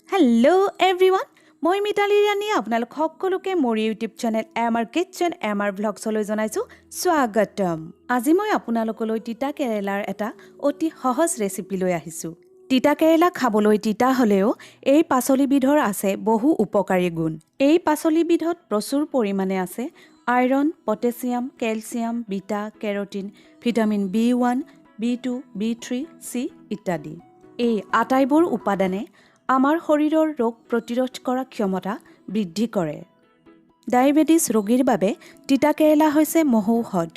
Hello' everyone, মই মিতালী ৰাণীয়ে আপোনালোক সকলোকে মোৰ YouTube channel M R kitchen, M R ভ্লগছলৈ জনাইছোঁ স্বাগতম। আজি মই আপোনালোকলৈ তিতা কেৰেলাৰ এটা অতি সহজ ৰেচিপি লৈ আহিছোঁ। তিতা কেৰেলা খাবলৈ তিতা হ'লেও এই পাচলিবিধৰ আছে বহু উপকাৰী গুণ। এই পাচলিবিধত প্ৰচুৰ পৰিমাণে আছে iron, potassium, calcium, beta carotene, vitamin B1, B2, B3, C ইত্যাদি। এই আটাইবোৰ উপাদানে আমাৰ শৰীৰৰ ৰোগ প্ৰতিৰোধ কৰা ক্ষমতা বৃদ্ধি কৰে। ডায়েবেটিছ ৰোগীৰ বাবে তিতা কেৰেলা হৈছে মহৌষধ।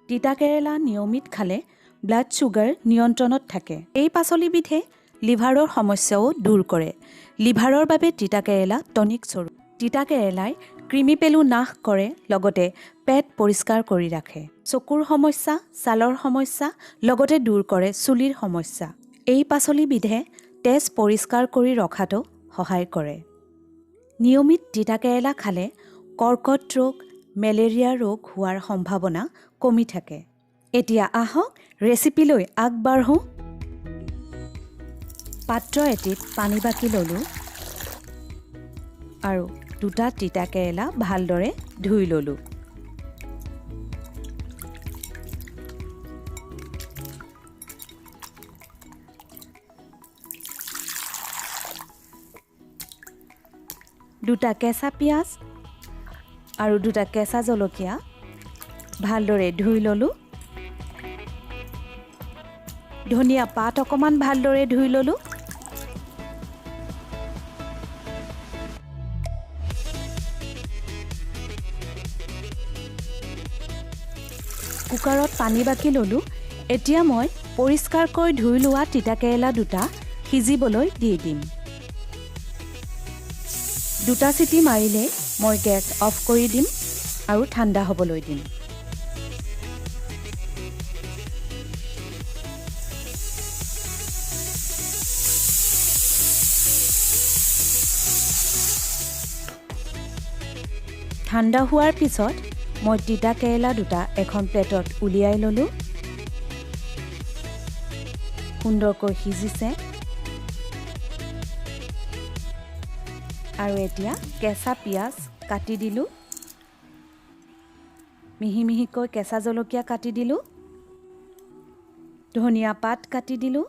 তিতা কেৰেলা নিয়মিত খালে ব্লাড চুগাৰ নিয়ন্ত্ৰণত থাকে। এই পাচলিবিধে লিভাৰৰ সমস্যাও দূৰ কৰে। লিভাৰৰ বাবে তিতা কেৰেলা টনিক স্বৰূপ। তিতা কেৰেলাই কৃমি পেলু নাশ কৰে, লগতে পেট পৰিষ্কাৰ কৰি ৰাখে। চকুৰ সমস্যা, ছালৰ সমস্যা, লগতে দূৰ কৰে চুলিৰ সমস্যা। এই পাচলিবিধে তেজ পৰিষ্কাৰ কৰি ৰখাতো সহায় কৰে। নিয়মিত তিতা কেৰেলা খালে কৰ্কট ৰোগ, মেলেৰিয়া ৰোগ হোৱাৰ সম্ভাৱনা কমি থাকে। এতিয়া আহক, ৰেচিপিলৈ আগবাঢ়োঁ। পাত্ৰ এটিত পানী বাকি ল'লোঁ আৰু দুটা তিতা কেৰেলা ভালদৰে ধুই ল'লোঁ। দুটা কেঁচা পিঁয়াজ আৰু দুটা কেঁচা জলকীয়া ভালদৰে ধুই ল'লোঁ। ধনিয়া পাত অকণমান ভালদৰে ধুই ল'লোঁ। কুকাৰত পানী বাকি ল'লোঁ। এতিয়া মই পৰিষ্কাৰকৈ ধুই লোৱা তিতাকেৰেলা দুটা সিজিবলৈ দি দিম। দুটা চিটি মাৰিলে মই গেছ অফ কৰি দিম আৰু ঠাণ্ডা হ'বলৈ দিম। ঠাণ্ডা হোৱাৰ পিছত মই তিতা কেৰেলা দুটা এখন প্লেটত উলিয়াই ল'লোঁ। সুন্দৰকৈ সিজিছে। আৰু এতিয়া কেঁচা পিঁয়াজ কাটি দিলোঁ, মিহি মিহিকৈ কেঁচা জলকীয়া কাটি দিলোঁ, ধনিয়া পাত কাটি দিলোঁ,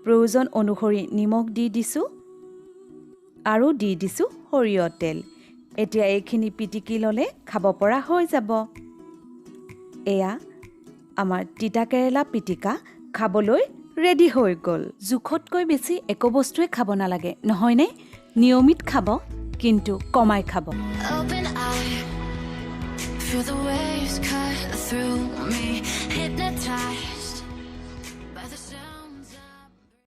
প্ৰয়োজন অনুসৰি নিমখ দি দিছোঁ আৰু দি দিছোঁ সৰিয়হ তেল। এতিয়া এইখিনি পিটিকি ল'লে খাব পৰা হৈ যাব। এয়া আমাৰ তিতা কেৰেলা পিটিকা খাবলৈ ৰেডি হৈ গ'ল। জোখতকৈ বেছি একো বস্তুৱে খাব নালাগে, নহয়নে? নিয়মিত খাব, কিন্তু কমাই খাব। Open eye, feel the waves cut through me.